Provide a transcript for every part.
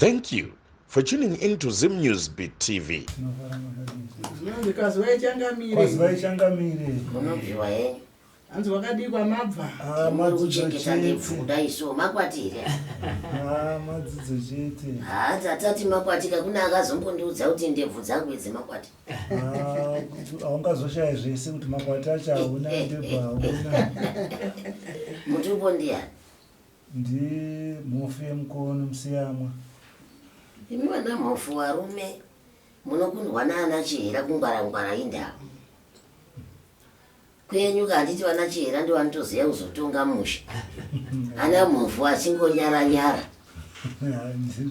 Thank you for tuning in to Zim News Beat TV. Zvinonzi kwazivai changamire. Kwazivai changamire. Munobviwa henyu. Hanzi wakadii kwamabva? Ah, Muri madzidzo kuchengeta ndebvu chete. kudai so makwati here? Ah, madzidzo chete. Hanzi atati makwati kakuna akazombondiudza kuti ndebvu dzangu idzi makwati. Ah, haungazoshaya zvese kuti makwati acho hauna ndebvu hauna. Mutupo ndiyani? Ndi mhofu yemukono musiyamwa. Imi vana mhofu varume munokundwa naana Chihera kungwara-ngwara indava. Kwenyu ka handiti vana Chihera ndovanotoziva kuzotonga musha. Ana mhofu achingonyara-nyara.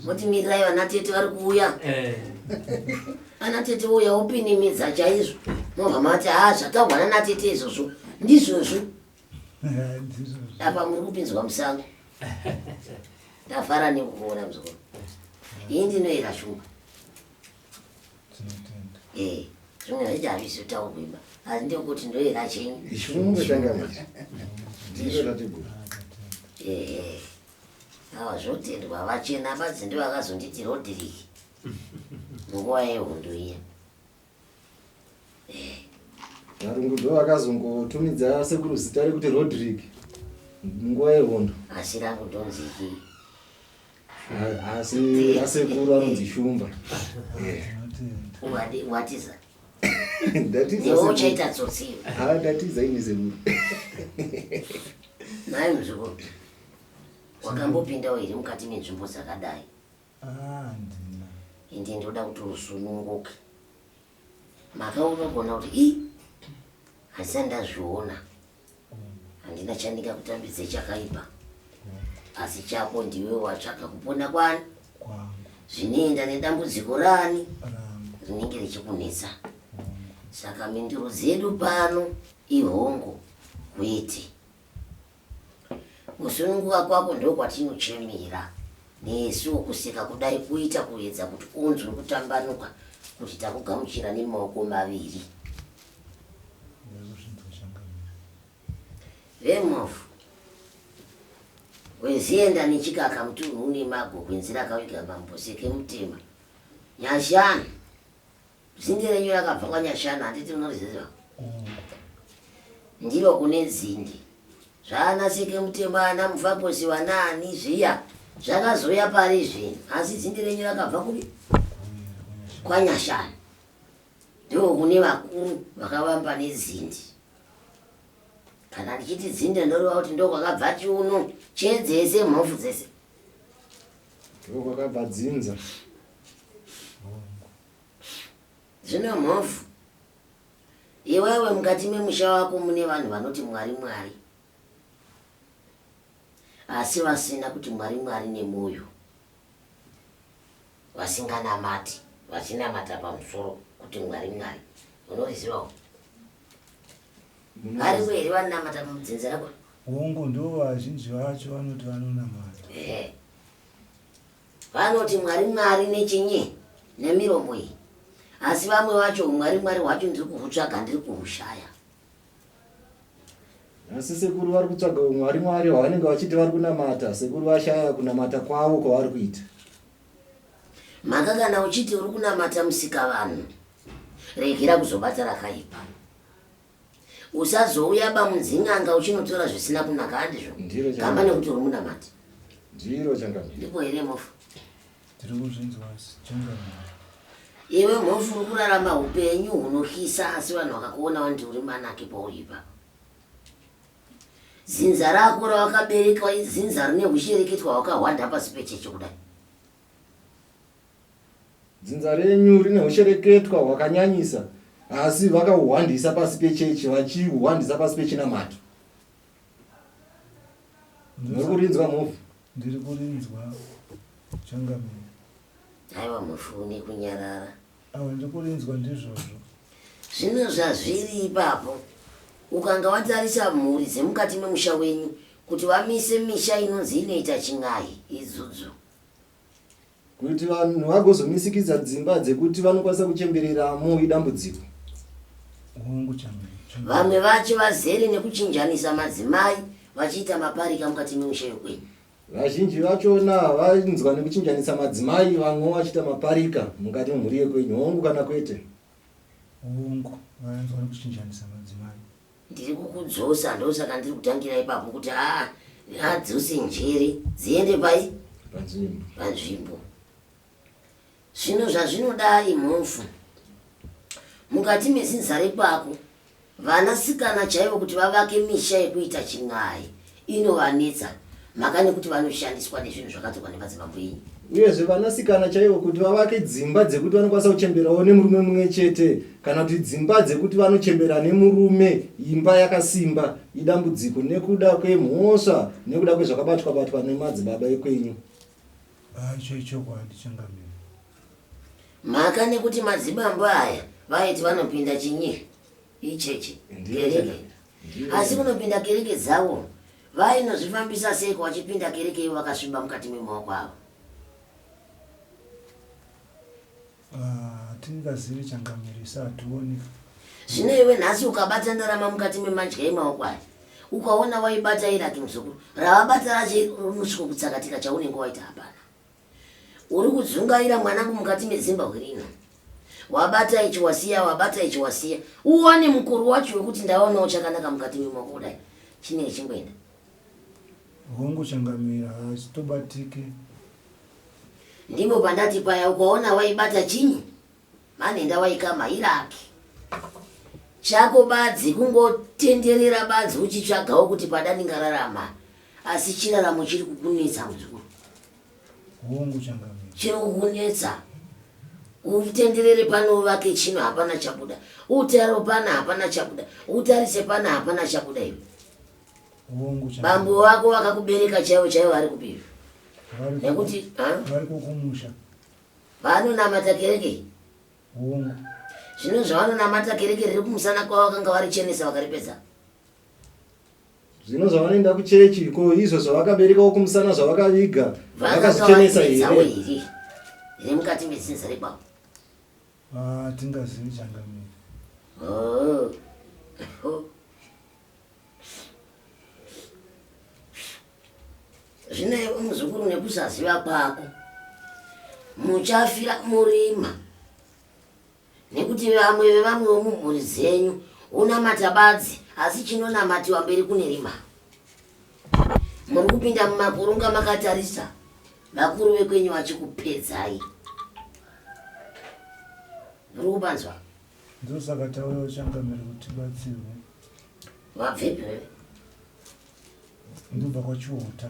Moti mirirai vana tete vari kuuya. Eh. Ana tete vouya wopinimidza chaizvo. Mobva mati haa zvataurwa nana tete izvozvo ndizvozvo. Apa muri kupinzwa musango. Ndafara nekukuona muzukuru. Ini ndinoera shumba. Eh, zvimwe zvacho hazvizotaurwiba. Asi ndekuti ndoera chenyu. Shumba changamire. Ndiro tateguru. Ehe. Awa zvotendwa vachena badzi ndivo vakazonditi Rodrick. Nguva yehondo iya. Varungu ndo vakazongotumidza sekuru zita rekuti Rodrick munguva yehondo. Asi rangu ndonzi chii? Asi rasekuru anonzi Shumba. Watiza. Ndatiza. Iwe uchaita tsotsi iwe. Ha ndatiza ini sekuru. Nhai muzukuru. Wakambopindawo here mukati menzvimbo dzakadai? Ah, handina. Ende ndoda kuti usununguke. Maka unogona kuti i handisati ndazviona. Handina chandingakutambidze chakaipa. Asi chako ndiwe watsvaga kupona kwani? Kwangu. Zvinoenda nedambudziko rani? Rangu. Rinenge richikunetsa. Saka mhinduro dzedu pano ihongo kwete. Kusununguka kwako ndokwatinochemera nesuwo kuseka kudai kuita kuedza kuti unzwe kutambanuka kuti takugamuchira nemaoko maviri. Vemhofu Wezienda nechikaka mutunhu une mago gwenzi rakaviga mambo Seke mutema Nyashanu Zinde renyu rakabva kwaNyashanu handiti munoriziva? Ndiro kune dzinde. Zvaana Seke Mutema ana Mufakose vanaani zviya zvakazouya pari zvino asi dzinde renyu rakabva kupi? KwaNyashanu. Ndiko kune vakuru vakavamba nedzinde. Kana ndichiti dzinde ndoreva kuti ndokwakabva chiuno chedzese mhofu dzese. Ndokwakabva dzinza. Zvino Mhofu, iwewe mukati memusha wako mune vanhu vanoti Mwari Mwari, asi vasina kuti Mwari Mwari nemoyo, vasinganamati, vachinamata pamusoro kuti Mwari Mwari. Unorizivawo? Variko here vanamata mudzinza rako? Hongu, ndivo vazhinji vacho vanoti vanonamata. Ehe. Vanoti Mwari Mwari nechinyi nemiromo iyi asi vamwe vacho humwari Mwari hwacho ndiri kuhutsvaga ndiri kuhushaya. Asi sekuru vari kutsvaga humwari Mwari hwavanenge vachiti vari kunamata sekuru vashaya kunamata kwavo kwavari kuita. Mhaka kana uchiti uri kunamata musikavanhu regera kuzobata rakaipa. Usazouya bamunzin'anga uchinotora zvisina kunaka handizvo? Ndiro Gamba nekuti uri munamati. Ndiro changamire. Ndipo here mhofu? Tiri kuzvinzwa changamire. Iwe mhofu uri kurarama upenyu hunotyisa asi vanhu vakakuona vanoti uri manake pauri ipapa. Zinza rako rawakaberekwa izinza rine hushereketwa hwakahwanda pasi pecheche kudai. Dzinza renyu rine hushereketwa hwakanyanyisa asi vakauhwandisa pasi pechechi vachiuhwandisa pasi pechinamato. Muri kurinzwa mhofu? Ndiri kurinzwa changamire. Aiwa mhofu une kunyarara. Awa ndiri kurinzwa ndizvozvo. Zvino zvazviri ipapo ukanga watarisa mhuri dzemukati memusha wenyu kuti vamise misha inonzi inoita chin'ai idzudzo. Kuti vanhu vagozomisikidza dzimba dzekuti vanokwanisa kuchembereramo idambudziko. Hongu changamire. Vamwe vacho vazere nekuchinjanisa madzimai vachiita maparika mukati memisha yokwenyu. Vazhinji vachona vainzwa nekuchinjanisa madzimai, vamwewo vachiita maparika mukati memhuri yekwenyu, hongu kana kwete? Hongu, vainzwa nekuchinjanisa madzimai. Ndiri kukudzosa, ndosaka ndiri kutangira ipapo kuti aa adzose njere dziende pai? Panzvimbo. Panzvimbo. Zvino zvazvinoda imhofu. Mukati mezinza rekwako, vanasikana chaivo kuti vavake misha yekuita chin'ai inovanetsa mhaka nekuti vanoshandiswa nezvinhu zvakadzokwa nemadzimambo enyu. Uyezve vanasikana chaivo kuti vavake dzimba dzekuti vanokwanisa kuchemberawo nemurume mumwe chete kana kuti dzimba dzekuti vanochembera nemurume imba yakasimba idambudziko nekuda kwemhosva nekuda kwezvakabatwa batwa nemadzibaba ekwenyu. Haa icho ichokwadi changamire. Mhaka nekuti madzibambo aya vaiti vanopinda chinyi ichechi kereke asi kunopinda kereke dzavo vainozvifambisa seiko vachipinda kereke ivo vakasviba mukati memaoko avo. Ah, hatingazivi changamire isu hationi. Zvino iwe nhasi ukabata ndarama mukati memadya emaoko aya ukaona waibata iraki muzukuru ravabata racho rinosviko kutsakatika chaunenge waita hapana. Uri kudzungaira mwanangu mukati medzimbahwe rino. Wabata ichi wasiya, wabata ichi wasiya. Uwane mukuru wacho wekuti ndaonawo chakanaka mukati memaoko kudai. Chinenge chingoenda. Hongu changamire hachitobatike. Ndipo pandati paya ukaona waibata chinyi manhenda waikama iraki. Chako badzi kungotenderera badzi uchitsvagawo kuti pada ndingararama asi chiraramo chiri kukunetsa muzukuru. Hongu changamire. Chiri kukunetsa. Utenderere pano uvake chino hapana chabuda. Utaro pana hapana chabuda. Utarise pana hapana chabuda iwe. Bambo vako vakakubereka chaivo chaivo vari kupi? Nekuti vari kukumusha. Vanonamata kereke. Hongu. Zvino zvavanonamata kereke riri kumusana kwavo vakanga varichenesa vakaripedza. Zvino zvavanoenda kuchechi ko izvo zvavakaberekawo kumusana zvavakaviga vakazvichenesa here? Here mukati medzinza rekwavo. Ah, tingazivi changamire. Oh. Oh. Zvino iwe muzukuru nekusaziva kwako muchafira murima nekuti vamwe vevamwe vemumhuri dzenyu unamata badzi asi chinonamatiwa mberi kune rima. Muri kupinda mumakoronga makatarisa vakuru vekwenyu vachikupedzai. Muri kupanzwa? Ndosaka tauyawo changamire kuti tibatsirwe. Wabvepi wewe? Ndobva kwaChihota.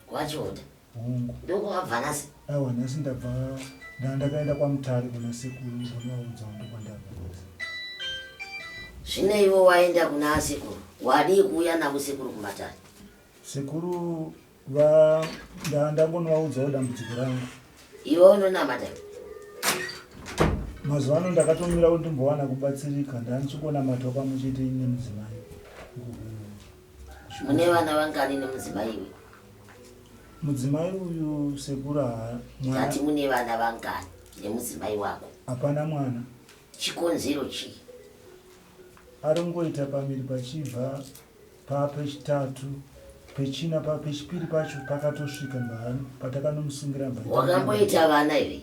KwaChihota? Hongu. Ndokwawabva nhasi? Aiwa nhasi ndabva ndakaenda kwaMutare kuna sekuru ndonovaudzawo ndokwandabva nhasi. Zvino iwe waenda kuna asekuru wadii kuuya navo sekuru kumatare? Sekuru va ndangonovaudzawo dambudziko rangu. Iwe unonamata? Mazuva ano ndakatomira kuti ndimbowana kubatsirika ndandichikonamatawo pamwe chete nemudzimai. Mune vana vangani nemudzimai iwe? Mudzimai uyu sekuru Tati mune vana vangani nemudzimai wako? Hapana mwana. Chikonzero chii? Ari kungoita pamiri pachibva Papechitatu, pechina, pechipiri pacho pakatosvika patakanomusungira mba. Wakamboita vana iwe?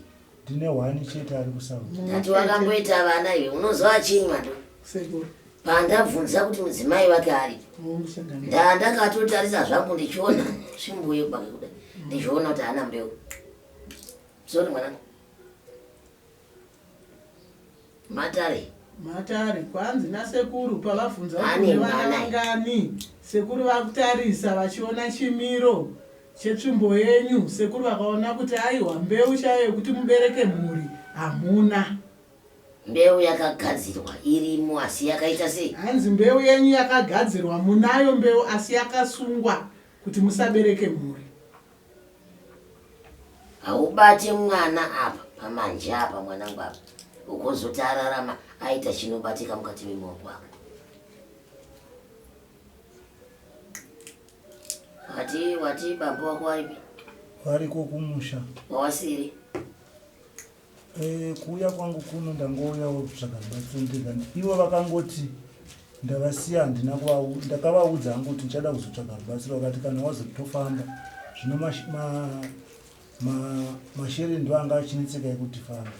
Ndine hwani chete ari kuSouth. Ndati wakamboita vana iwe? Unozova chii mwandu? Sekuru. Pandabvunza kuti mudzimai wake ari. Ndakatotarisa zvangu ndichiona svimbo yekwake kudai. Ndichiona kuti haana mbeu. Sorry mwanangu. Matare. Matare kwanzi nasekuru pavabvunza kuti une vana vangani sekuru vakutarisa vachiona chimiro chetsvimbo yenyu sekuru vakaona kuti aiwa mbeu chaiyo yekuti mubereke mhuri hamuna. Mbeu yakagadzirwa irimo asi yakaita sei? Hanzi mbeu yenyu yakagadzirwa munayo mbeu asi yakasungwa kuti musabereke mhuri. Haubate mwana apa pamanje apa mwanangu apa ukozoti ararama aita chinobatika mukati memaoko ake. Wati wati bambo wako waripi? Variko kumusha. Wawasiri? Eh, kuuya kwangu kuno ndangouyawo kutsvaga rubatsiro ndega. Ivo vakangoti Ndavasiya handina kuvau ndakavaudza hangu kuti ndichada kuzotsvaga rubatsiro vakati kana wazotofamba zvino mashere ndo anga achinetseka ekuti famba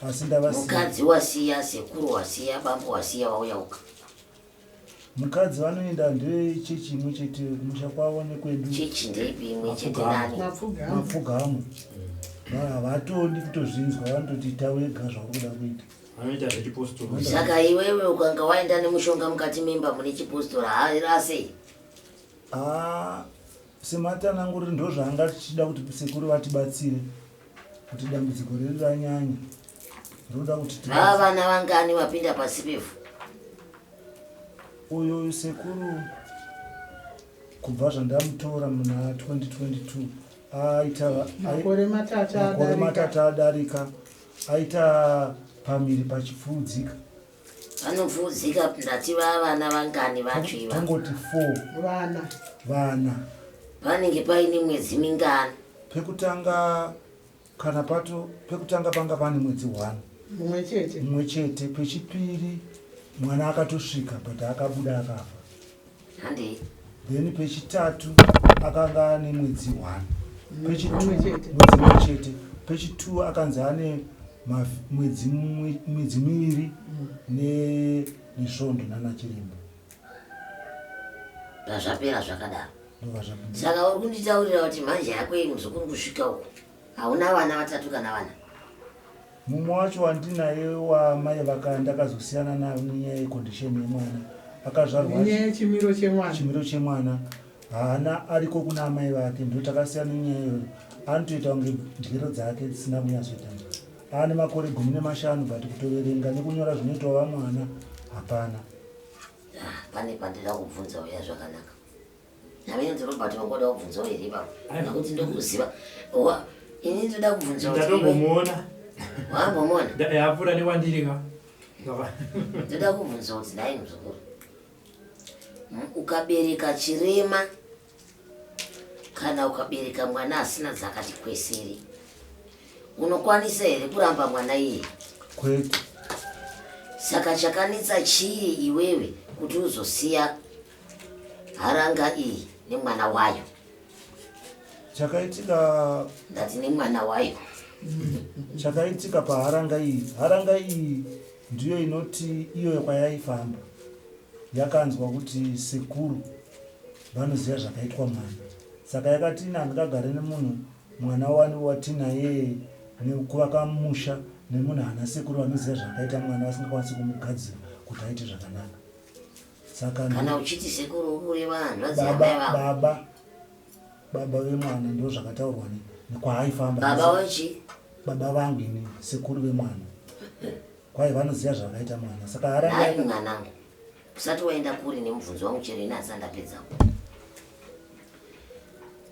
asi ndavasiya. Mukadzi wasiya, sekuru wasiya, bambo wasiya wauya uka. Mukadzi vanoenda ndechechi imwe chete kumusha kwavo nekwedu. Chechi ndeipi imwe chete nani? Mapfugamo. Havatodi kutozvinzwa vanototi ita wega zvauri kuda kuita. Vanoita zvechipostori. Saka iwewe ukanga waenda nemushonga mukati memba mune chipostori haarasei? Ah, sematananguriri ndozvaanga tichida kuti sekuru vatibatsire kuti dambudziko redu ranyanya roda kuti Vava vana vangani vapinda pasi pevhu? Uyu sekuru kubva zvandamutora muna 2022 aita makore matatu makore matatu adarika aita pamiri pachipfuudzika. Vanopfuudzika ndati vavana vangani vacho iva? Tongoti 4 vana. Vana. Panenge paine mwedzi mingani? Pekutanga kana pato pekutanga panga pane mwedzi 1. Mumwe chete. Mumwe chete pechipiri mwana akatosvika but akabuda akafa. Handei. Then pechitatu akanga ane mwedzi 1. Pechitu mwedzi mumwe chete. Pechitu akanzi ane mwedzi mwedzi miviri ne nesvondo nana chiremba. Zvapera zvakadaro. Saka uri kunditaurira kuti mhanje yako iyi muzukuru kusvika uko hauna vana vatatu kana vana? Mumwe wacho wandinaye wamai vaka ndakazosiyana nayo nenyaya yecondition yemwana akazvarwa nenyaya yechimiro chemwana chimiro chemwana haana ariko kuna amai vake ndo takasiyana nenyaya iyoyo anotoita kunge ndyero dzake dzisina kunyatsoita ane makore 15 but kutoverenga nekunyora zvinoitwa vamwana hapana. Ah, pane pandida kubvunza uya zvakanaka. Navene Robert wangoda kubvunzawo here ipapo? Nekuti ndokuziva. Ini ndoda kubvunza kuti ndatombomuona. Wambomuona? Yapfuura nekwandiri ka. Ndoda kubvunza kuti nhai muzukuru. Ukabereka chirema kana ukabereka mwana asina dzakati kwesere unokwanisa here kuramba mwana iye? Kwete. Saka chakanetsa chii iwewe kuti uzosiya haranga iyi nemwana wayo? Chakaitika ndati nemwana wayo. Chakaitika paharanga iyi, haranga iyi ndiyo inoti iyo kwayaifamba yakanzwa kuti sekuru vanoziva zvakaitwa mwana, saka yakati ini handingagare nemunhu mwana wani watinaye nekuvaka musha nemunhu haana sekuru vanoziva zvakaita mwana vasingakwanisi kumugadzira kuti aite zvakanaka. Saka kana uchiti sekuru uri kureva hanzvadzi yamai vako? Baba, baba vemwana ndo zvakataurwa nekwaayifamba. Baba wechi? Baba vangu ini, sekuru vemwana. Kwai vanoziva zvakaita mwana. Saka haranga Nhai mwanangu, usati waenda kure nemubvunzo wangu chero ini asati ndapedza.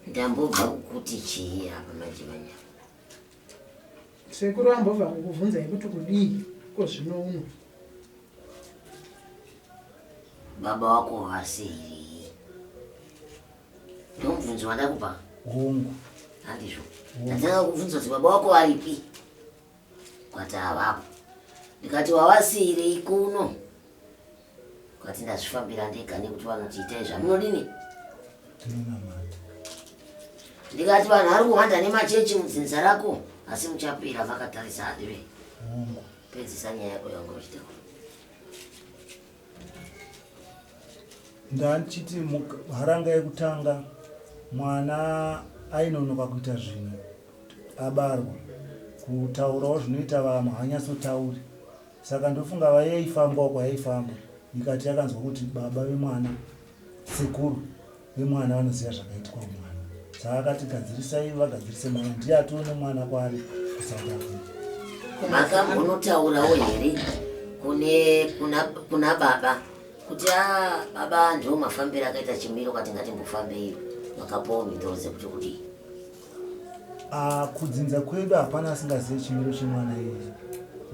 Ndambobva kukuti chii apa manje manyama? Sekuru vambobva kukubvunzai kuti kudii ko zvino uno? Baba wako vasiri. Ndomubvunzo wandakupa? Hongu. Handizvo. Ndatanga kubvunza kuti baba wako varipi? Kwati havapo. Ndikati wavasiirei kuno? Kwati ndazvifambira ndega nekuti vanoti itai zvamunodini? Tinonamata. Ndikati vanhu vari kuhwanda nemachechi mudzinza rako asi muchapera makatarisa handive. Hongu. Pedzisa nyaya yako yanga uchitaura. Ndandichiti haranga yekutanga mwana ainonoka kuita zvinhu abarwa kutaurawo zvinoita vamwe haanyatsotauri saka ndofunga vayaifambawo kwayaifamba ikati yakanzwa kuti baba vemwana sekuru vemwana vanoziva zvakaitwa mwana saka akati gadzirisai vagadzirise mwana ndiye atione mwana kwaari kuSouth Africa. Makambonotaurawo here kune kuna, kuna baba kuti a ah, baba ndiwo mafambiro akaita chimiro kati ngatimbofambei makapawo mhinduro dzekuti kudii? Ah, kudzinza kwedu hapana asingazive chimiro chemwana iyeye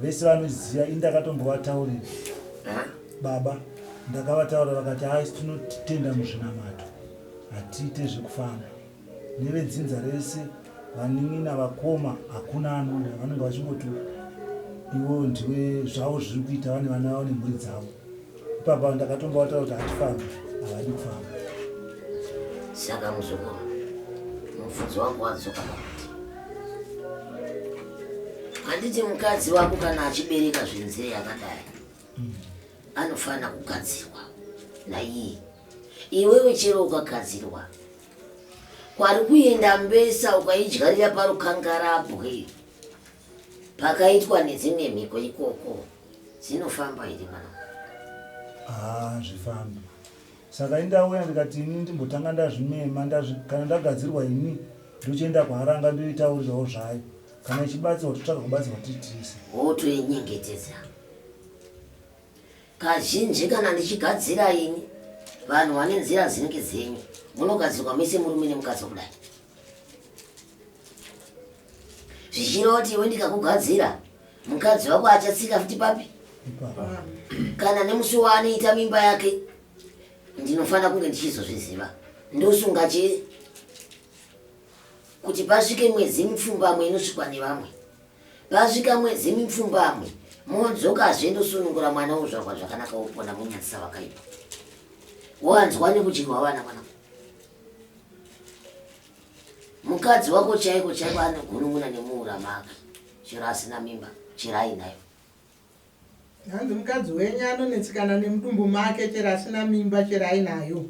vese vanoziva ini ndakatombovataurira baba ndakavataura vakati haisi tinotenda muzvinamato hatiite zvekufamba nevedzinza rese vanin'ina vakoma hakuna anoda vanenge vachingoti iwo ndiwe zvavo zviri kuita vane vana vavo nemhuri dzavo. Ipapa ndakatombovataura kuti hatifambi, havadi kufamba. Saka muzukuru, mubvunzo wangu wadzoka pakuti handiti mukadzi wako kana achibereka zvenzira yakadai anofanira kugadzirwa naiye. Iwewe chero ukagadzirwa kwari kuenda mbesa ukaidyarira parukangarabwe pakaitwa nedzimwe mhiko ikoko dzinofamba here mwana? Haa, zvifambi. Saka indauya ndikati ini ndimbotanga ndazvimema kana ndagadzirwa ini ndochienda kwaharanga ndoitaurirawo zvayo. Kana ichibatsirwa totsvaka kubatsirwa tiri tese. Wotoinyengetedza. Kazhinji kana ndichigadzira ini vanhu vane nzira dzinenge dzenyu munogadzirwa mese murume nemukadzi kudai. Zvichireva kuti iwe ndikakugadzira mukadzi wako achatsika futi papi? Kana nemusi waanoita mimba yake ndinofanira kunge ndichizozviziva. Ndosunga chii? Kuti pasvike mwedzi mipfumbamwe inosvikwa nevamwe. Pasvika mwedzi mipfumbamwe modzokazve ndosunungura mwana wozvarwa zvakanaka wopona monyadzisa vakaipa. Wanzwa nekudyiwa vana mwana. Mukadzi wako chaiko chaiko anogunun'una nemuura make chero asina mimba chero ainayo. Hanzi mukadzi wenyu anonetsekana nemudumbu make chero asina mimba chero ainayo.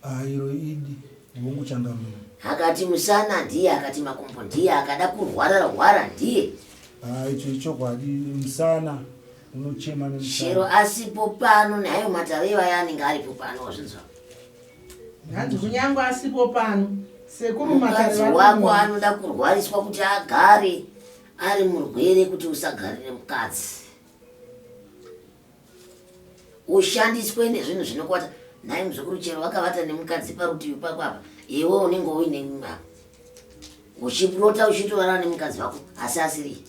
Ah, iro idi hongu changamire. Akati musana ndiye, akati makumbo ndiye, akada kurwara rwara ndiye. Ah, icho ichokwadi musana unochema nemusana. Chero asipo pano naiyo matare ivaya anenge aripo pano wazvinzwa. Hanzi kunyange asipo pano sekuru matare Mukadzi wako anoda kurwariswa kuti agare ari murwere kuti usagarire mukadzi. Ushandiswe nezvinhu zvinokwata. Nhai muzukuru chero wakavata nemukadzi parutivi pako apa iwe unenge uine mimba. Uchipurota uchitorara nemukadzi wako asi asiri.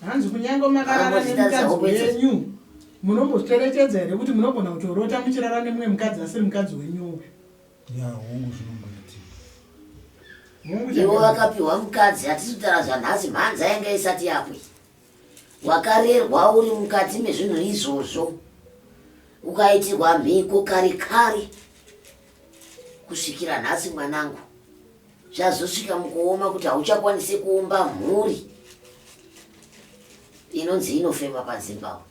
Hanzi kunyange makarara nemukadzi wenyu munombozvicherechedza here kuti munogona kutorota muchirara nemumwe mukadzi asiri mukadzi wenyu uyu? Ya hongu zvinomboitika. Ivo vakapiwa mukadzi hatisi kutaura zvanhasi mhanza yanga isati yapwe. Wakarerwa uri mukati mezvinhu izvozvo ukaitirwa mhiko kare kare kusvikira nhasi mwanangu. Zvazosvika mukuoma kuti hauchakwanise kuumba mhuri inonzi inofema paZimbabwe.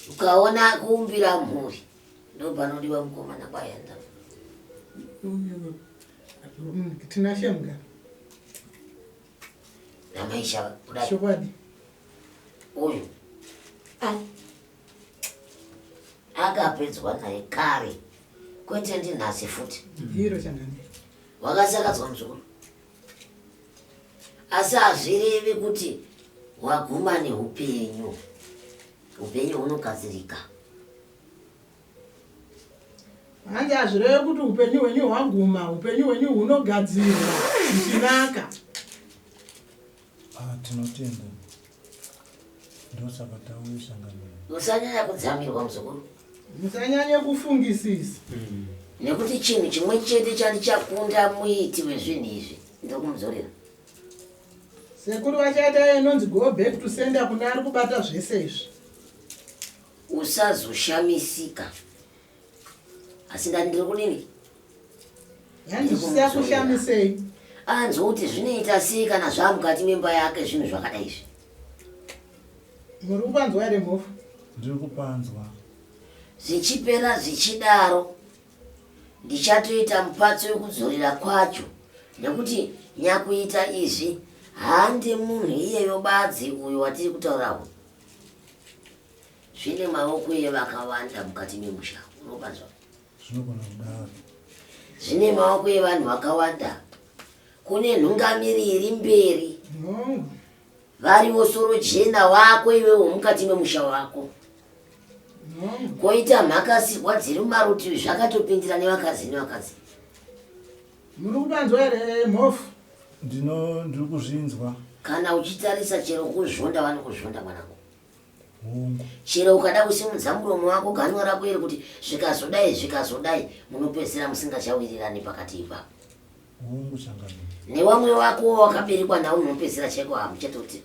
Ukaona kuumbira mhuri ndopanodiwa mukomana kwaenda. Tinashe Mugabe. Namaisha kudai. Chokwadi. Uyu akapedzwa naye kare kwete ndinhasi futi. Hiro changamire. Wakasakadzwa muzukuru. Asi hazvirevi kuti waguma neupenyu. Upenyu hunogadzirika. Hanzi hazvirevi kuti upenyu hwenyu hwaguma, upenyu hwenyu hunogadzirwa zvichinaka. Ah, tinotenda. Ndosaka tauye sangano. Musanyanya kudzamirwa muzukuru. Musanyanye kufungisisa. Nekuti chinhu chimwe chete chandichakunda muiti wezvinhu izvi ndokumudzorera. Sekuru vachaita inonzi go back to sender kune ari kubata zvese izvi. Usazoshamisika. Asi ndati ndiri kudini? Hanzi zvisakushamisei. Anzwa kuti zvinoita sei kana zvamukati memba yake zvinhu zvakadai izvi. Muri kupanzwa here mhofu? Ndiri kupanzwa. Zvichipera zvichidaro ndichatoita mupatso wekudzorera kwacho nekuti nyakuita izvi handi munhu iyeyo badzi uyo watiri kutaurawo. Zvine maoko evakawanda mukati memusha unopanzwa. Zvinogona kudaro. Zvine maoko evanhu vakawanda. Kune nhungamiri iri mberi. Variwo soro jena wako iwewo mukati memusha wako. Koita mhakasirwa dziri mumarutivi zvakatopindira nevakadzi nevakadzi. Muri kupanzwa here mhofu? Ndino ndiri kuzvinzwa. Kana uchitarisa chero kuzvonda vanokuzvonda mwanangu. Hongu. Chero ukada kusimudza muromo wako ganwa rako iri kuti zvikazodai zvikazodai munopedzisira musingachawirirani pakati ipapo. Hongu changamire. Nevamwe vako wakaberekwa nawo munopedzisira chaiko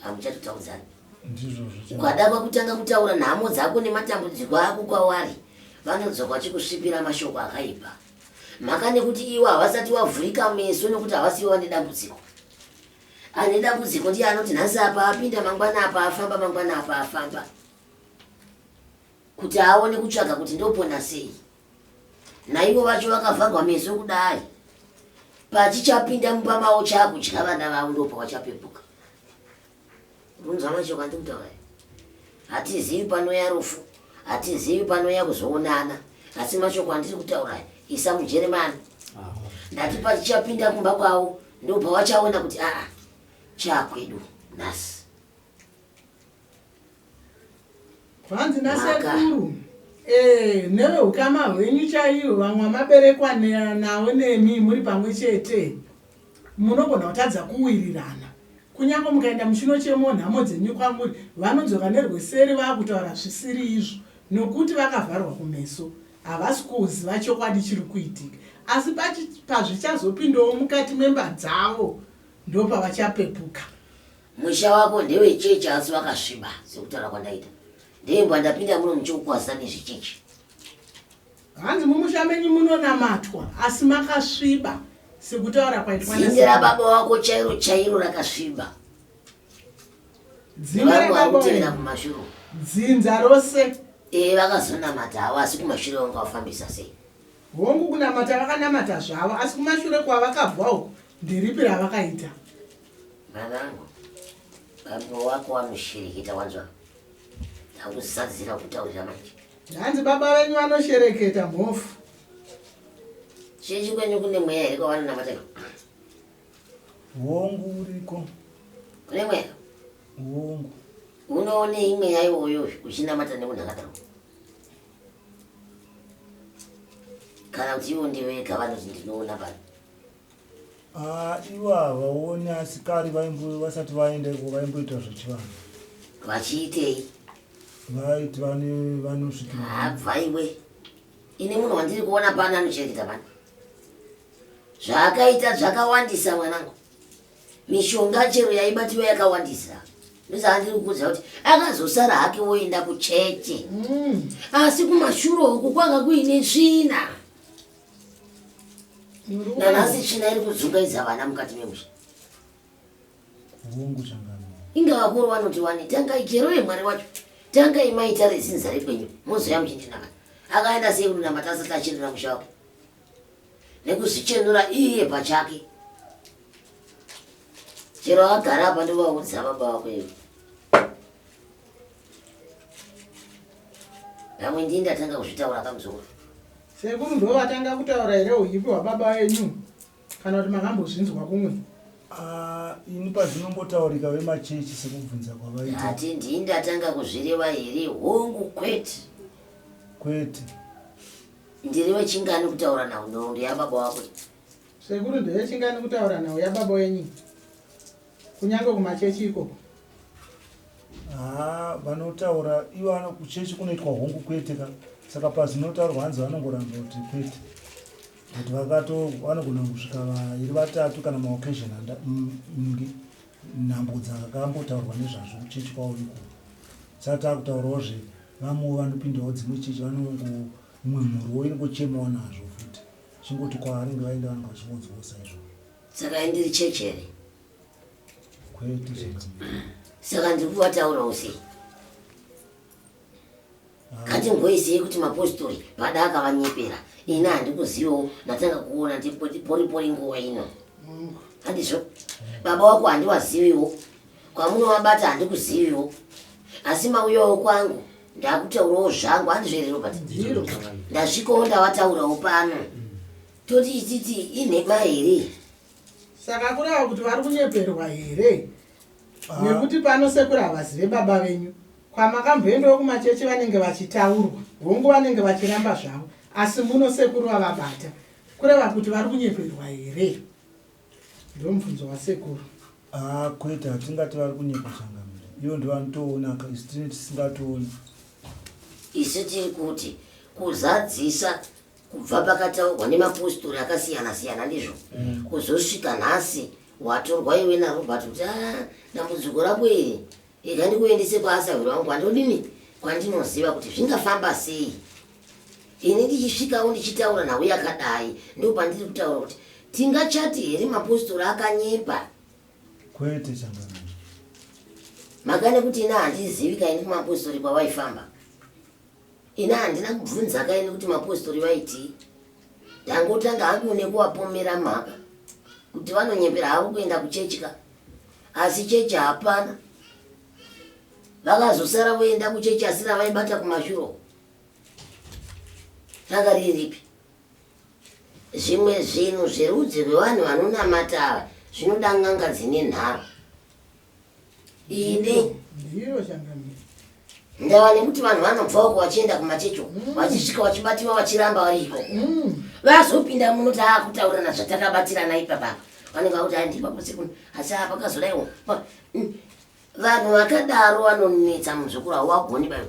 hamuchatotaudzani. Ndizvozvo. Ukada kwakutanga kutaura nhamo dzako nematambudziko ako kwawari, vanodzoka vachikusvipira mashoko akaipa. Mhaka nekuti iwo havasati wavhurika meso nekuti havasiwo vane dambudziko. Ane dambudziko ndiye anoti nhasi apa apinda, mangwana apa afamba, mangwana apa afamba. Kuti aone kutsvaga kuti ndopona sei. Naivo vacho vakavharwa meso kudai. Pachichapinda mumba mavo chaakudya vana vavo ndopawachapepuka. Unzwa mashoko andiri kutaura aya? Hatizivi panouya rufu, hatizivi panouya kuzoonana, asi mashoko andiri kutaura aya isa mujeremani. Ndati pachichapinda kumba kwavo ndopawachaona kuti aa chakwedu nhasi. Kwanzi nasekuru eh, neveukama hwenyu chaiwo vamwe vamaberekwa nawo nemi muri pamwe chete munogona kutadza kuwirirana kunyange mukaenda muchinochemawo nhamo dzenyu kwamuri vanodzoka nerweseri vakutaura zvisiri izvo nokuti vakavharwa kumeso havasi kuziva chokwadi chiri kuitika asi pazvichazopindawo mukati memba dzavo ndopavachapepuka. Musha wako ndewechechi asi wakasviba sekutaura kwandaita. Ndembwa ndapinda muno muchikukwazisa nezvechechi. Hanzi mumusha menyu munonamatwa asi makasviba sekutaura kwaitwa Dzinde rababa wako chairo chairo rakasviba. Dzinde rababa kutevera kumashure. Dzinza rose. Eh vakazonamata havo asi kumashure vanga vafambisa sei? Hongu kunamata vakanamata zvavo asi kumashure kwavakabva uku nderipi ravakaita? Mwanangu, bambo wako wanoshereketa wanzwa? Ndakuzadzira kutaurira manje. Hanzi baba venyu vanoshereketa mhofu. Chechi kwenyu kune mweya here kwavanonamata iko? Hongu uriko. Kune mweya? Hongu. Unoonei mweya iwoyo uchinamata nemunhu akadaro? Kana kuti iwo ndiwe wega vanoti ndinoona pano. Ah, ivo havaoni asi kare vaimbo vasati vaenda iko vaimboita zvechivanhu. Vachiitei? Vaiti vane vanosvikira. Habva iwe. Ini munhu wandiri kuona pano anochengeta pano. Zvaakaita zvakawandisa mwanangu. Mishonga chero yaibatiwa yakawandisa. Ndosaka ndiri kukuudza kuti akazosara hake woenda kucheche. Asi kumashure uku kwanga kuine tsvina. Nanhasi tsvina iri kudzungaidza vana mukati memusha. Hongu changamire. Inga vakuru vanoti wani tangai chero yemwari wacho tangai maita rezinza rekwenyu mozouya muchindinamata. Akaenda sei kunonamata asati achenura musha wake nekuzvichenura iye pachake. Chero agara apa ndovaudza baba vako iwe. Pamwe ndini ndatanga kuzvitaura kamuzukuru. Sekuru ndovatanga kutaura here huipi hwababa venyu kana kuti makambozvinzwa kumwe? Ah, ini pazvinombotaurika vemachechi sekubvunza kwavaita. Ati ndini ndatanga kuzvireva here? Hongu kwete. Kwete. Ndiri wechingani kutaura nhau nhoroondo yababa wako? Sekuru ndevechingani kutaura nhau yababa wenyu? Kunyange kumachechi ikoko. Haa vanotaura ivo ano kuchechi kunoitwa hongu kwete ka saka pazvinotaurwa hanzi vanongoramba kuti kwete but vakato vanogona kusvika vairi vatatu kana maoccasion nhambo dzakakambotaurwa nezvazvo kuchechi kwavo ikoko saka takutaurawo zve vamwewo vanopindawo dzimwe chechi vanongo imwe mhuriwo inongochemawo nazvo futi chingoti kwavanenge vaenda vanenge vachingonzwawo saizvozvo. Saka ndiri chechi here? Kwete changamire. Saka ndiri kuvataurawo sei? Ngatimboisei kuti mapositori pada akavanyepera. Ini handikuzivewo ndatanga kuona ndiporipori nguva ino. Handizvo? Baba wako handiwaziviwo. Kwamunovabata handikuziviwo. Asi mauyawo kwangu ndakutaurawo zvangu handizvo here Robert? Ndasvikawo ndavataurawo pano. Toti titi inhema here? Saka kureva kuti vari kunyeperwa here? Ah. Nekuti pano sekuru havazive baba venyu. Kwamakamboendawo kumachechi vanenge vachitaurwa. Hongu vanenge vachiramba zvavo. Asi muno sekuru vavabata. Kureva kuti vari kunyeperwa here? Ndomubvunzo wasekuru. Ah, kwete hatingati vari kunyepa changamire. Ivo ndovanotoonaka isu tine tisingatooni. Isu tiri kuti kuzadzisa kubva pakataurwa nemapostori akasiyana siyana ndizvo mm. kuzosvika nhasi watorwa iwe narobert kuti ah, dambudziko rako iri Rega ndikuendese kwaasahwira wangu kwandodini kwandinoziva kuti zvingafamba sei. Ini ndichisvikawo ndichitaura nhau yakadai ndopandiri kutaura kuti tingachati here mapostori akanyepa. Kwete changamire. Mhaka nekuti ini handizivi kaini kumapostori kwavaifamba. Ini handina kubvunza kaini kuti mapostori vaitii. Ndangotanga hangu nekuvapomera mhaka kuti vanonyepera havo kuenda kuchechi ka. Asi chechi hapana. Vakazosara voenda kuchechi asi ravaibata kumashure uko. Ranga riri ripi? Zvimwe zvinhu zverudzi rwevanhu vanonamata ava zvinoda n'anga dzine nharo. Ini Ndiro changamire. Ndava nekuti vanhu vanobva uko vachienda kumachechi uko mm. vachisvika vachibatiwa vachiramba vari ikoko mm. vazopinda muno taakutaurirana zvatakabatirana ipapa vanenge vakuti handipa sekuno asi apa kazodaiwo mm. vanhu vakadaro vanonetsa muzukuru hauwagoni bayo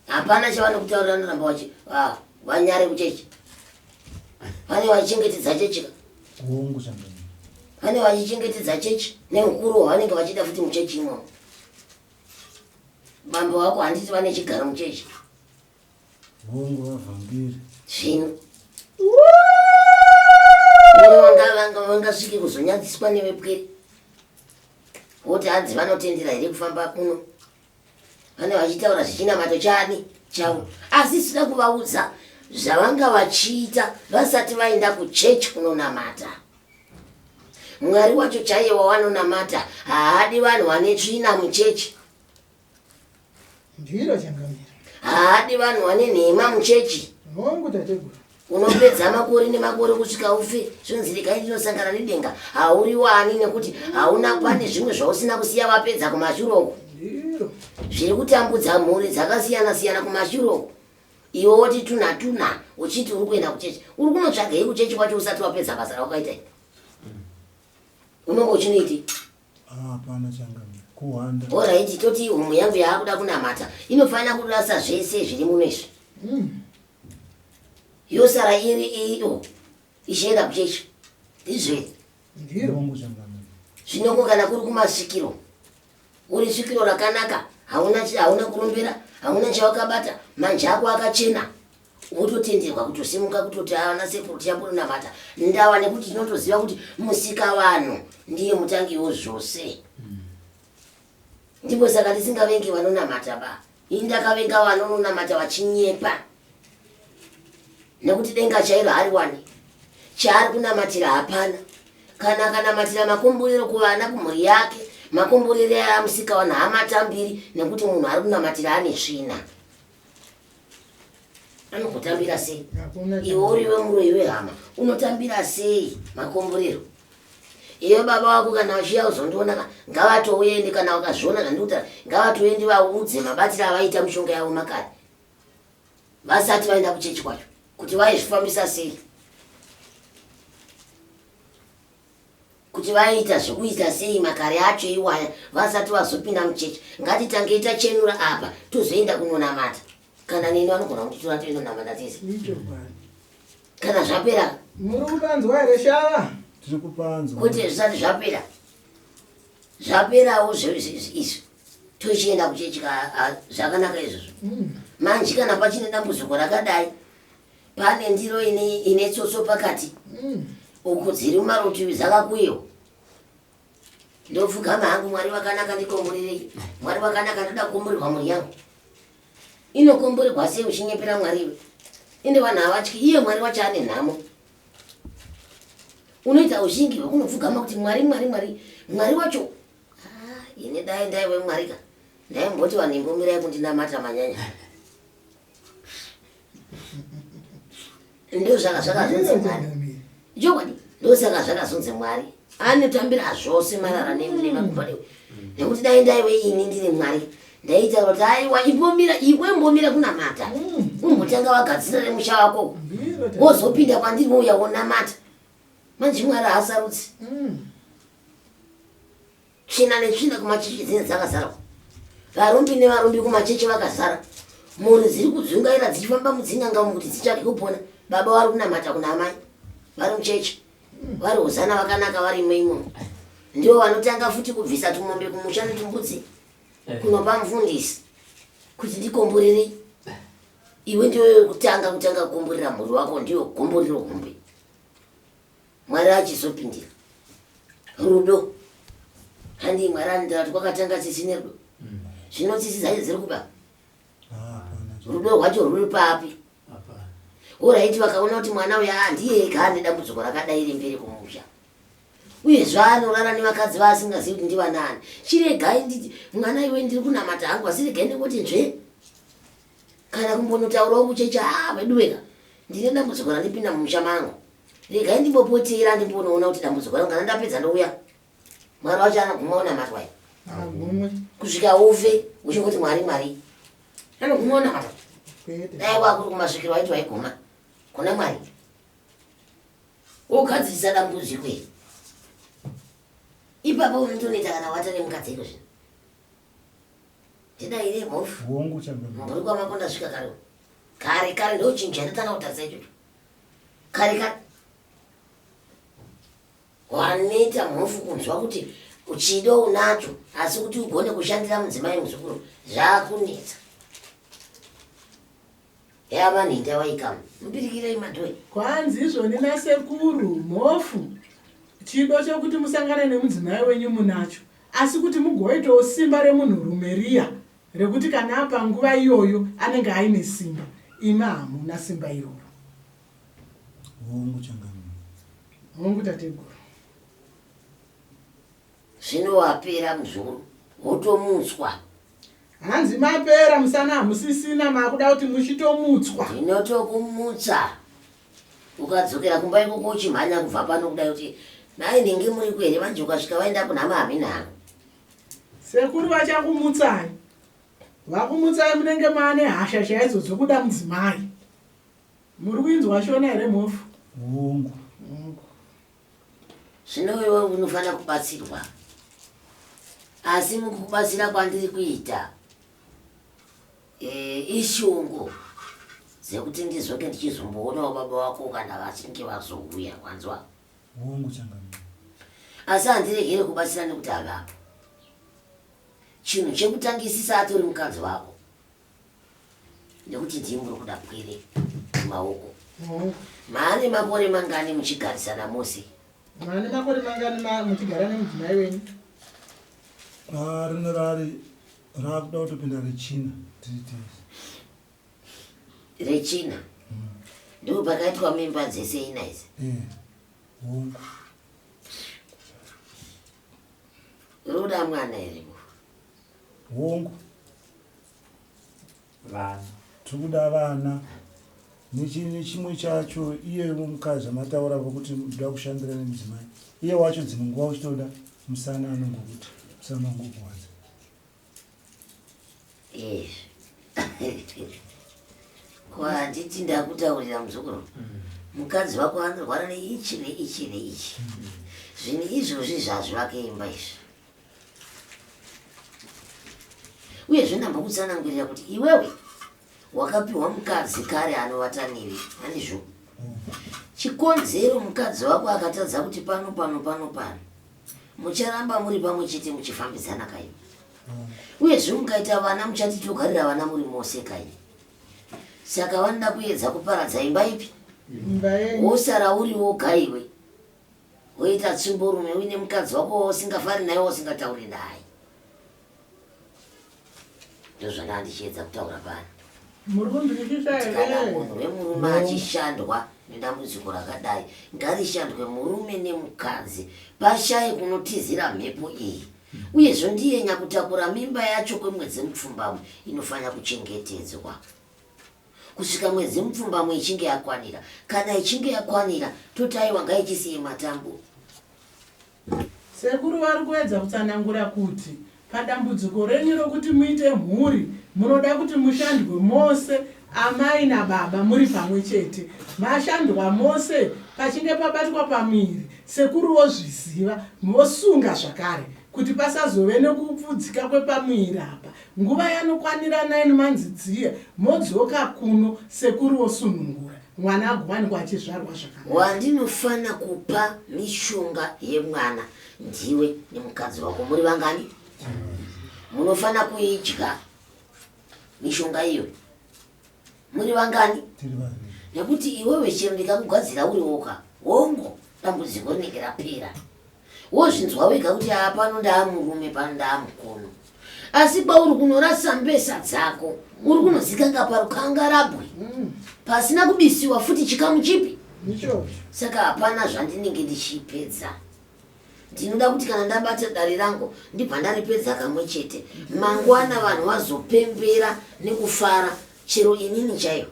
hapana chavanokutaurira vanoramba vachi ah, vanyare kuchechi vane vachichengetedza chechi ka Hongu changamire. vane vachichengetedza chechi neukuru hwavanenge vachiita futi muchechi imomo bambo vako handiti vane chigaro muchechi Hongu vavhangeri. Zvino vangasvike kuzonyadziswa nevepwere voti hanzi vanotendera here kufamba kuno vane vachitaura zvichinamato chani chavo asi sida kuvaudza zvavanga vachiita vasati vaenda kuchechi kunonamata mwari wacho chaiye wavanonamata haadi vanhu vane tsvina muchechi Ndiro changamire. Haadi vanhu vane nhema muchechi. Hongu tateguru. Unopedza makore nemakore kusvika ufe zvonzi regai ndinosangana nedenga hauriwani nekuti hauna pane zvimwe zvausina kusiya wapedza kumashure uko. Ndiro. Zviri kutambudza mhuri dzakasiyana siyana kumashure uko. Iwe woti tuna tuna uchiti uri kuenda kuchechi. Uri kunotsvagei kuchechi kwacho usati wapedza basa rawakaita? Unonge uchinoitei? Ah, hapana changamire. Kuhwanda. Alright, toti homwe yangu yaakuda kunamata inofanira kurasa zvese zviri muno izvi. Yosara iri iyo ichienda kuchechi. Ndizvo here? Ndiro. Hongu changamire. Zvino ko kana kuri kumasvikiro, uri svikiro rakanaka, hauna hauna kurombera, hauna chawakabata, manje ako akachena. Wototenderwa kutosimuka kutoti ana sekuru tichambonamata ndava nekuti tinotoziva kuti musika vanhu ndiye mutangiwo zvose. Ndipo saka tisingavengi vanonamata ba. Ini ndakavenga vanononamata vachinyepa. Nekuti denga chairo hariwani. Chaari kunamatira hapana. Kana akanamatira makomborero kuvana kumhuri yake, makomborero amusika vanhu haamatambiri nekuti munhu ari kunamatira ane svina. Anogotambira sei? Iwe uriwe muroyi wehama, unotambira sei makomborero? Iwe baba wako kana vachiya kuzondiona ka ngavatouye kana vakazviona zvandikutaura ngavatouye ndivaudze mabatiro avaita mishonga yavo makare vasati vaenda kuchechi kwacho kuti vaizvifambisa sei. Kuti vaiita zvekuita sei makare acho iwaya vasati vazopinda muchechi. Ngatitangei tachenura apa tozoenda kunonamata. Kana neni vanogona kunditora toendonamata tese. Ichokwadi. Kana zvapera. Muri kupanzwa here shava? Tiri kupanzwa. Kwete zvisati zvapera. Zvaperawo izvi. Tochienda kuchechi ka zvakanaka izvozvo. Manje kana pachine dambudziko rakadai Pane ndiro ine, ine tsotso pakati mm. uku dziri mumarutivi dzakakuyiwa. Ndopfugama hangu, Mwari vakanaka ndikomborerei. Mwari vakanaka ndoda kukomborerwa mhuri yangu. Inokomborerwa sei uchinyepera Mwari iwe? Ende vanhu havatyi iye Mwari wacho ane nhamo. Unoita ushingi hwekunopfugama kuti Mwari Mwari Mwari Mwari wacho. Ah, ini dai ndaive Mwari ka. Ndaimboti vanhu imbomirai kundinamata manyanya. Ndosaka zvakazonzi Mwari. Chokwadi, ndosaka zvakazonzi Mwari anotambira zvose marara nemakuva newe. Nekuti dai ndaive ini ndiri Mwari ndaita kuti aiwa imbomira iwe mbomira kunamata umbotanga wagadzira nemusha wako wozopinda kwandiri wouya wonamata. Manje Mwari haasarudzi. Tsvina netsvina kumachechi dzinenge dzakazara. Varombi nevarombi kumachechi vakazara. Mhuri dziri kudzungaira dzichifamba mudzin'anga umu kuti dzitsvage kupona. Baba vari kunamata kuna amai vari muchechi. Vari hosana vakanaka varimo imomo. Ndivo vanotanga futi kubvisa tumombe kumusha netumbudzi kunopa mufundisi kuti ndikomborere. Iwe ndiwe kutanga kutanga kukomborera mhuri wako, ndiyo gomborero hombe. Mwari achizopindira rudo. Handi Mwari anondira kuti kwakatanga tsitsi nerudo. Zvino tsitsi dzacho dziri kuba rudo rwacho rwuri papi? Horaiti vakaona kuti mwana uya ah, ndiye ega ane dambudziko rakadai remberi kumusha uyezve anorara nevakadzi vaasingazivi kuti ndivanaani. Chiregai nditi mwana iwe ndiri kunamata hangu asi regai ndingoti nzve kana kumbonotaurawo kuchechi ah veduweka ndine dambudziko randipinda mumusha mangu regai ndimbopotera ndimbonoona kuti dambudziko rangu kana ndapedza ndouya. Mwari wacho anoguma onamatwa kusvika ufe uchingoti Mwari Mwari anoguma onamatwa. Dai kwakuri kumasvikiro waiti waiguma kuna Mwari wogadzirisa dambudziko iri ipapo unotonoita kana wata nemukadzi iko zvino ndidaire mhofu mhuri kwamako ndasvika kare kare kare ndochinhu chandatanga kutarisa ichocho kare kare Waneta mhofu kunzwa kuti chido unacho asi kuti ugone kushandira mudzimai muzukuru zvakunetsa. Heya vanhu ita waikama mupirikirei madhoyi. Kwanzi izvoni nasekuru mhofu chido chekuti musangane nemudzimai wenyu munacho asi kuti mugoitawo simba remunhurume riya rekuti kana apa nguva iyoyo anenge aine simba imi hamuna simba iroro. Hongu changamire. Hongu tateguru. Zvino wapera muzukuru wotomutswa. Hanzi mapera musana hamusisina makuda kuti muchitomutswa. Ndinotokumutsa ukadzokera kumba ikoko uchimhanya kubva pano kudai kuti nhai ndinge muriko here manje ukasvika vaenda kunhama hamina hangu. Sekuru vachakumutsai. Vakumutsai munenge maane hasha chaidzo dzokuda mudzimai. Muri kuinzwa Shona here Mhofu? Hongu. Hongu. Zvino iwe unofanira kubatsirwa. Asi mukubatsira kwandiri kuita e, ishungu dzekuti ndizonge ndichizomboonawo baba wako kana vachinge vazouya wanzwa? Hongu changamire. Asi handiregere kubatsira nekuti havapo. Chinhu chekutangisisa atori mukadzi wako. Nekuti ndii muri kuda pwere mumaoko. Maane makore mangani muchigarisana mose? Maane makore mangani muchigara nemudzimai wenyu? Ah, rino rari rakuda kutopinda rechina tiri tese. Rechina? Ndipo pakaitwa mimba dzese ina idzi? Eh, hongu. Roda mwana here? Hongu. Vana. Tiri kuda vana. Nechimwe chacho iye mukadzi zvamataura vokuti ndoda kushandira nemudzimai. Iye wacho dzimwe nguva uchitoda musana anongokuti musana wangu ukuwadza. Eh. Ko handiti ndakutaurira muzukuru. Mukadzi wako anorwara neichi neichi neichi. Zvinhu izvozvi zvazvivake imba izvi. Uyezve ndambokutsanangurira kuti iwewe wakapiwa mukadzi kare anovata newe, handizvo? Chikonzero mukadzi wako akatadza kuti pano pano pano pano mucharamba muri pamwe chete muchifambidzana kai, uyezve mukaita vana muchati togarira vana muri mose kai. Saka vanoda kuedza kuparadza imba ipi? Wosara uri woga iwe. Woita tsvimborume uine mukadzi wako wausingafari naye wausingatauri naye. Ndozvandanga ndichiedza kutaura pano. Muri kunzwisisa Kuti kana here? munhu wemurume achishandwa nedambudziko rakadai, ngarishandwe murume nemukadzi, pashaye kunotizira mhepo iyi. Uyezve ndiye nyakutakura mimba yacho kwemwedzi mupfumbamwe inofanira kuchengetedzwa. Kusvika mwedzi mupfumbamwe ichinge yakwanira. Kana ichinge yakwanira toti aiwa ngaichisiye matambo. Sekuru vari kuedza kutsanangura kuti padambudziko renyu rokuti muite mhuri munoda kuti mushandwe mose amai nababa muri pamwe chete. Mashandwa mose pachinge pabatwa pamuviri sekuru vozviziva vosunga zvakare kuti pasazove nekupfudzika kwepamuviri apa. Nguva yanokwanira 9 months dziya modzoka kuno sekuru vosunungura. Mwana agowanikwa achizvarwa zvakanaka. Wandinofana kupa mishonga yemwana ndiwe nemukadzi wako muri vangani? Munofana kuidya mishonga iyoyo muri vangani? Nekuti iwewe chero ndikakugadzira uri woga, hongo dambudziko rinenge rapera. Wozvinzwa wega kuti haa pano ndaamurume pano ndaamukono. Asi kwauri kunorasa mbesa dzako uri kunozikanga parukangarabwe pasina kubisiwa futi chikamu chipi? Saka hapana zvandinenge ndichipedza. Ndinoda kuti kana ndabata dare rangu ndibva ndaripedza kamwe chete. Mangwana vanhu vazopembera nekufara chero inini chaiyo.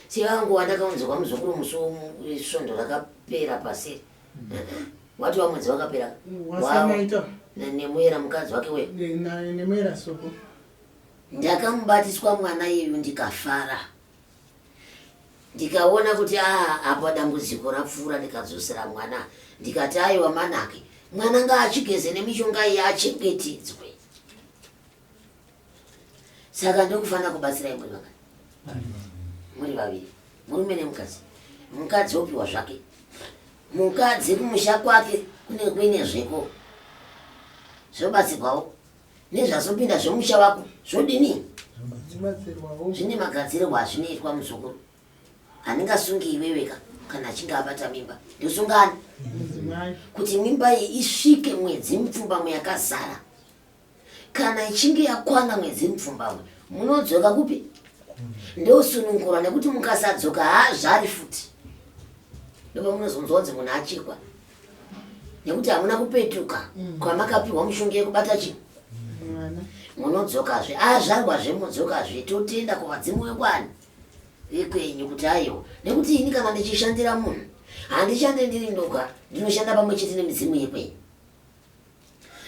Sevangu vandakaunzirwa muzukuru musi wesvondo rakapera paseri. Wati wamwedzi wakapera. Wasamaita. Nemuera mukadzi wake we. Nemuera soko. Ndakamubatiswa mwana iyu ndikafara. Ndikaona kuti ah apa dambudziko rapfuura ndikadzosera mwana. Ndikati aiwa manake. Mwana ngaachigeze nemishonga iyi achengetedzwe. Saka ndokufanira kubatsirai muri vangani? Muri vaviri. Murume nemukadzi. Mukadzi opiwa zvake. Mukadzi kumusha kwake kunenge kuine zveko. Zvobatsirwawo. Nezvazopinda zvemusha wako zvodini? Zvine magadzirirwo azvinoitwa muzukuru. Handingasungi iweweka kana achinge abata mimba. Ndosungani? Kuti mimba iyi isvike mwedzi mupfumbamwe yakazara. Kana ichinge yakwana mwedzi mupfumbamwe munodzoka kupi? Ndosunungura nekuti mukasadzoka haazvari futi. Ndopamunozonzwa kunzi munhu achekwa. Nekuti hamuna kupetuka kwamakapiwa mushonga yekubata chi munodzokazve azvarwazve modzokazve totenda kuvadzimu vekwani vekwenyu kuti aiwa nekuti ini kana ndichishandira munhu handishande ndiri ndoga ndinoshanda pamwe chete nemidzimu yekwenyu.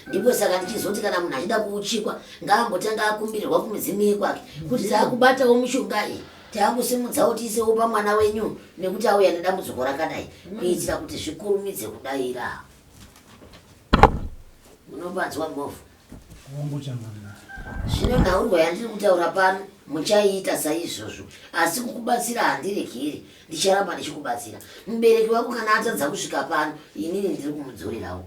Ndipo saka ndichizoti kana munhu achida kuuchikwa ngaambotanga akumbirirwa kumidzimu yekwake kuti taakubatawo mishonga iyi taakusimudzawo tiisewo pamwana wenyu nekuti auya nedambudziko rakadai kuitira kuti zvikurumidze kudaira. Munopanzwa mhofu. Zvino nhaurwa yandiri kutaura pano muchaiita saizvozvo asi kukubatsira handiregeri ndicharamba ndichikubatsira. Mubereki wako kana atadza kusvika pano inini ndiri kumudzorerawo.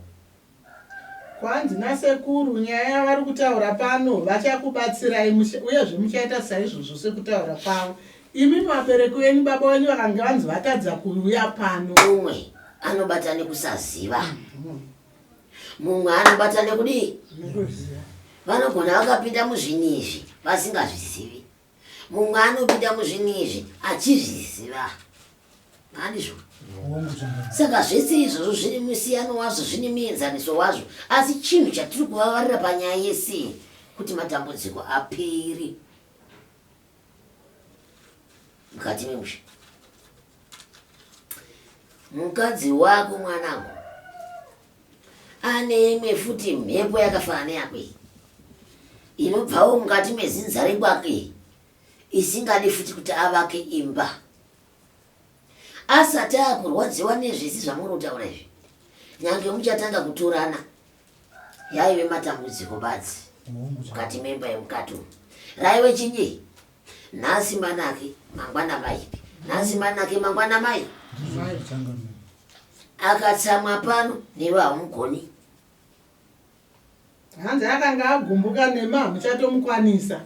Kwanzi nasekuru nyaya yavari kutaura pano vachakubatsirai uyezve muchaita saizvozvo sekutaura kwavo. Imi vabereki venyu baba venyu vakange vanzi vatadza kuuya pano. Mumwe anobata nekusaziva. Mumwe anobata nekudii? Vanogona vakapinda muzvinhu izvi vasingazvizivi. Mumwe anopinda muzvinhu izvi achizviziva. Handizvo? Saka zvese izvozvo zvine musiyano wazvo, zvine muenzaniso wazvo. Asi chinhu chatiri kuvavarira panyaya yese kuti matambudziko apere mukati memusha. Mukadzi wako mwanangu ane imwe futi mhepo yakafanana neyako iyi inobvawo mukati mezinza rekwake isingadi futi kuti avake imba. Asati akurwadziwa nezvese zvamuri kutaura izvi, nyange muchatanga kutorana yaive matambudziko badzi mukati memba yemukati umu. Raive chinyi? Nhasi manake, mangwana maipi. Nhasi manake, mangwana mai. Akatsamwa pano newe haumugoni. Hanzi akanga agumbuka nema hamuchatomukwanisa.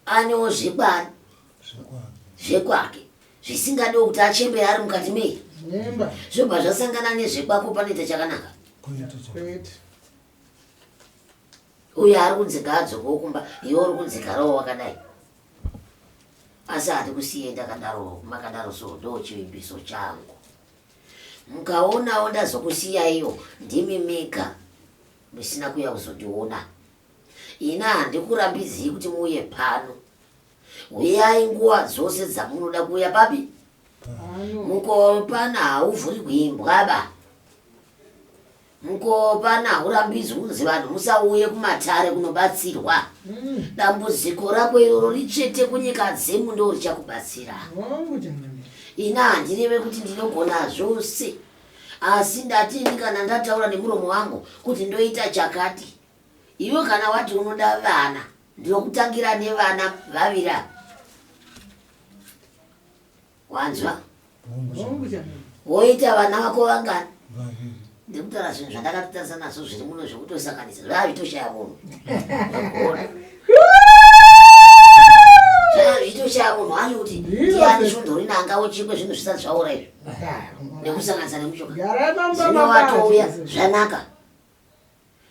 Anewo zvekwani zvekwake zvisingadiwo kuti achembere ari mukati mei zvobva zvasangana nezvekwako panoita chakanaka. Uyo ari kunzi ngaadzokewo kumba iwe uri kunzi garawo wakadai. Asi handikusiye ndakadaro makadaro so ndo chivimbiso changu. Mukaonawo ndazokusiyaiwo ndimi mega musina kuya kuzondiona. Ini handikurambidzii kuti muuye pano. Huyai nguva dzose dzamunoda kuuya papi? Mukova wepano hauvhurigwi imbwa ba. Mukova wepano haurambidzwi kunzi vanhu musauye kumatare kunobatsirwa. Dambudziko rako iroro ritsvete kunyika dzemu ndo richakubatsira. Ini handireve kuti ndinogona zvose asi ndati ini kana ndataura nemuromo wangu kuti ndoita chakati. Iwe kana wati unoda vana ndinokutangira nevana vaviri ava. Wanzwa? Hongu changamire. Woita vana vako vangani? Vaviri. Ndikutaura zvinhu zvandakatotarisa nazvo zviri muno zvekutosanganisa zvazvitoshaya munhu. Zvazvitoshaya munhu wacho kuti ndiani svondo rino angauchikwe zvinhu zvisati zvaora izvi nekusanganisa nemushonga. Garai pamba Zvino watouya mabati. zvanaka.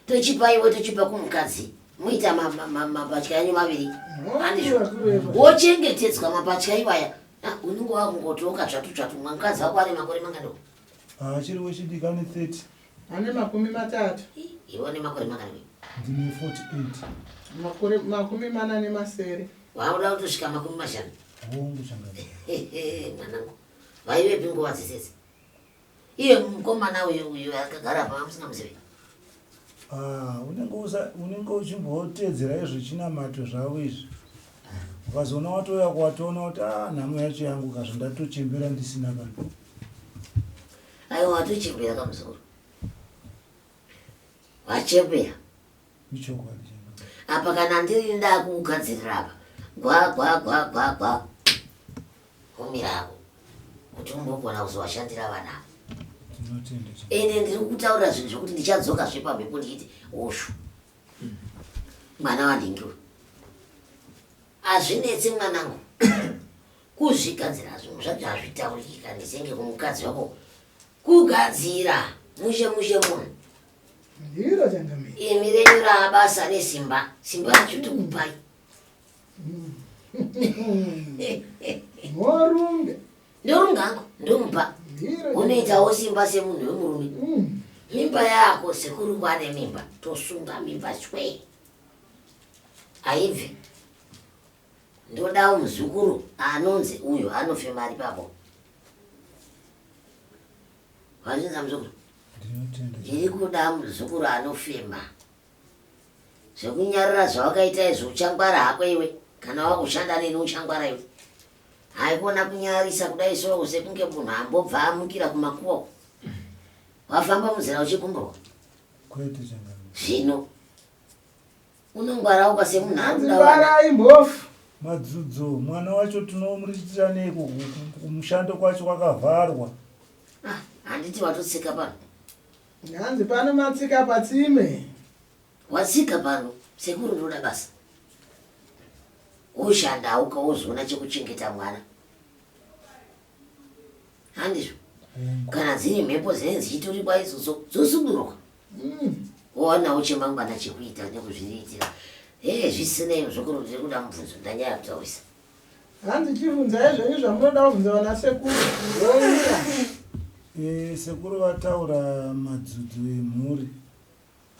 Tochipa iwe tochipa kumukadzi muita mapatya enyu maviri. Handizvo. Wochengetedzwa mapatya iwaya. Ah, unenge wakungotoka tsvatu tsvatu mukadzi wako ane makore mangani? Achiri wechidiki ane 30. Ane 30. Iwe une makore mangani? Ndine 48. Makore 47. Wakuda kutosvika 50. Hongu changamire. Mwanangu, vaivepi nguva dzese? Iye mukomana uyu uyu akagara apa musingamuzivi. Ah, unenge uchimbotedzera izvo chinamato zvavo izvi. Ukazoona watouya kuwatoona kuti ah, nhamo yacho yangu kazvo ndatochembera ndisina kana. Aiwa watochembera kamusoro. Wachembera. Ichokwadi changamire. Apa kana ndiri ndakugadzirira apa. Gwa gwa gwa gwa gwa. Kumirako. Kuti umbogona kuzovashandira vana ava. Tinotenda changamire. Ende ndiri kutaura zvinhu zvekuti ndichadzoka zve pamhepo ndichiti hosho. Mwana wandingi uyu. Hazvinetsi mwanangu. Kuzvigadzira zvinhu zvacho hazvitauriki kana ndisenge kumukadzi wako. Kugadzira mushe mushe munhu. Ndiro changamire. Imi renyu raabasa nesimba. Simba racho tikupai. Morunge. Ndorunga hangu ndomupa. Ndiro. Unoitawo simba semunhu wemurume. Mimba yako sekuru kwane mimba. Tosunga mimba shwe. Aibve. Ndodawo muzukuru anonzi uyu anofema ari papo. Wazvinza muzukuru? Ndinotenda. Ndiri kuda muzukuru anofema. Zvekunyarara zvawakaita izvi uchangwara hako iwe. Kana wakushanda neni uchangwara iwe. Haikona kunyararisa kudai so sekunge munhu ambobva amukira kumakuwa. Wafamba munzira uchigumburwa. Kwete changamire. Zvino unongwarauka semunhu Hanzi anoda vana. ngwarai mhofu. Madzudzo mwana wacho tinomuritira neiko kumushando kwacho kwakavharwa. Ah, handiti watotsika pano. Hanzi pano matsika patsime. Watsika pano sekuru ndoda basa. Woshanda ukawozoona chekuchengeta mwana. Handizvo. Kana dziri mhepo dzinenge dzichiturikwa idzodzo dzosudurwa. Wowanawo chemangwana chekuita nekuzviriitira. Zvisinei muzukuru ndiri kuda mubvunzo ndanyaya kutaurisa. Hanzi chibvunzai zvenyu zvamunoda kubvunza vana sekuru. Wouya. Sekuru vataura madzudzo emhuri.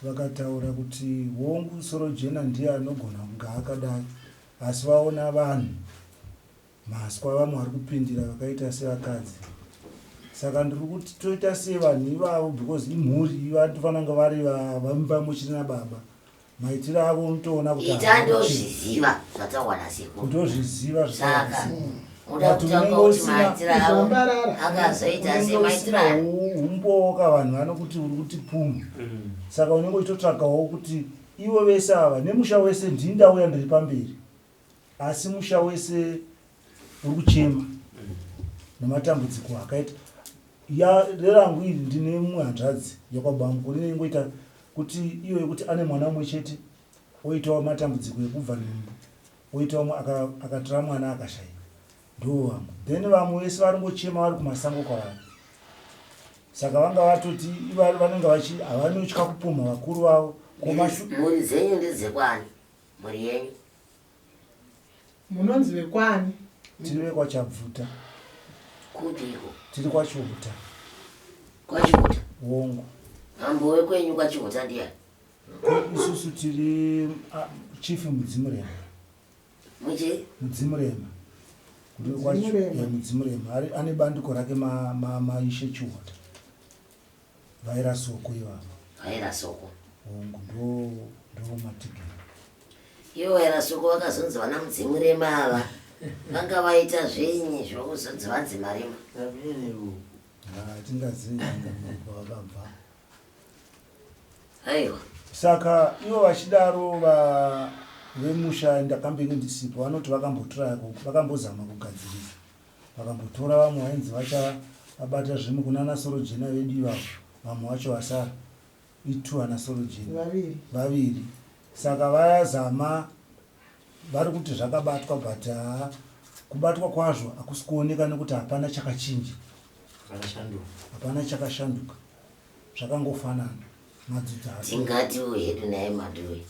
Vakataura kuti hongu Sorojena ndiye anogona kunge akadai asi vaona vanhu maswa vamwe vari kupindira vakaita sevakadzi. Saka ndiri kuti toita sei vanhu ivavo because imhuri vanofanira kunge vari vamwe chete nababa. Maitiro avo unotoona kuti Ita havana ndozviziva zvatawana sekuru. Ndozviziva zvatawana Saka sekuru. uda But kutanga unenge kuti usina- maitiro avo Zvambarara. akazoita Unenge semaitiro usina avo. humbowo kavanhu vanokuti uri kuti pumhu. Saka unenge uchitotsvagawo kuti ivo vese ava nemusha wese ndini ndauya ndiri pamberi. Asi musha wese uri kuchema nematambudziko akaita. Ya rerangu iri ndine mumwe hanzvadzi yekwabangu rinengoita kuti iyo yekuti ane mwana mumwe chete oitawo matambudziko ekubva nhumbu oitawo akatora mwana akashayika. Ndo vamwe. Then vamwe vese vari ngochema vari kumasango kwavari. Saka vanga vatoti vanenge havanotya kupumha vakuru vavo. Mhuri dzenyu ndedzekwani? Mhuri yenyu? Munonzi vekwani? Tiri vekwaChabvuta. Kupiko? Tiri kwaChihuta. KwaChihuta? Hongu. Mambo wekwenyu kwaChihuta ndiani? Isusu tiri chief Mudzimurema. Muchi? Mudzimurema. Mudzimurema. Mudzimurema. Ane bandiko rake maishe Chihuta. Vaira soko ivavo. Vaira soko. Hongu, ndo matigiri. Ivo vaira soko vakazonzi vana Mudzimurema ava. Vanga vaita zvenyi zvokuzonzi vanzi marema? Hatingazivi kwavakabva. Aiwa. Saka ivo vachidaro vemusha ndakambenge ndisipo vanoti vakambotura vakambozama kugadzirisa. Vakambotora vamwe vainzi vachavabata zvimwe kunana Sorojena vedu ivavo, vamwe vacho vasara itu ana Sorojena Vaviri. Vaviri. Saka vazama vari kuti zvakabatwa but haa kubatwa kwazvo hakusi kuoneka nekuti hapana chakachinja. Hapana chakashanduka. Zvakangofanana. Madzudza ato. Tingatiwo hedu naye Madhuwe.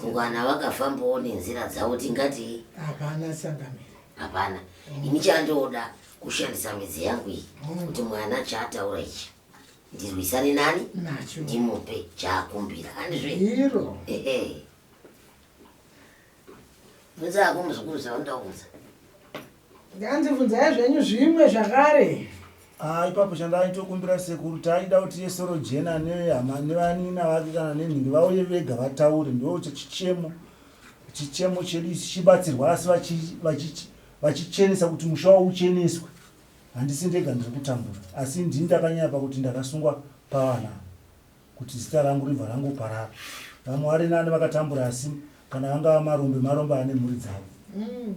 Ko kana vakafambawo nenzira dzavo tingatii? Hapana changamire. Hapana. Ini chandoda kushandisa midzi yangu iyi kuti mwana chaataura ichi ndirwisane nani Nacho. Ndimupe chaakumbira. Handizve? Iro. Ehe. Bvunza hako muzukuru zvaunoda kubvunza. Nganzi bvunzai zvenyu zvimwe zvakare. Ah, ipapo chandaitokumbira sekuru taida kuti yesoro jena nehama nevanina vake kana nenhingi vauye vega vataure ndo chichemo chichemo chedu ichi chibatsirwa asi vachichenesa kuti musha wavo ucheneswe handisi ndega ndiri kutambura asi ndini ndakanyanya pakuti ndakasungwa pavana kuti zita rangu ribva rangoparara. Vamwe vari nani vakatambura asi kana vangava marombe marombe ane mhuri dzavo.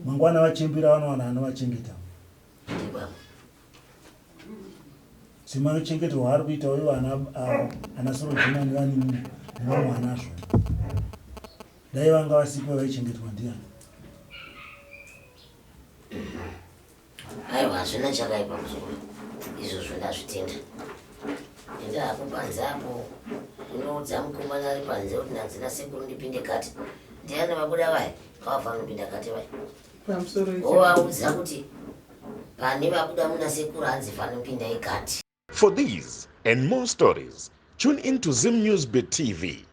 Mangwana vachembera vanowana anovachengeta. Semachengeterwo aari kuita uyo ana ana Sorojena nevanin'ina nevamwe anazvo. Dai vanga vasipo vaichengetwa ndiani? Aiwa hazvina chakaipa muzukuru, izvozvo ndazvitenda. Enda hako panze apo unoudza mukomana ari panze kuti nhanzi nasekuru ndipinde kati. Ndiani vabuda vaya? Havafaniri kupinda kati vaya. Pamusoro icho. Wovaudza kuti pane vabuda muna sekuru hanzi fanopindai kati. For these and more stories, tune in to Zim News Bit TV.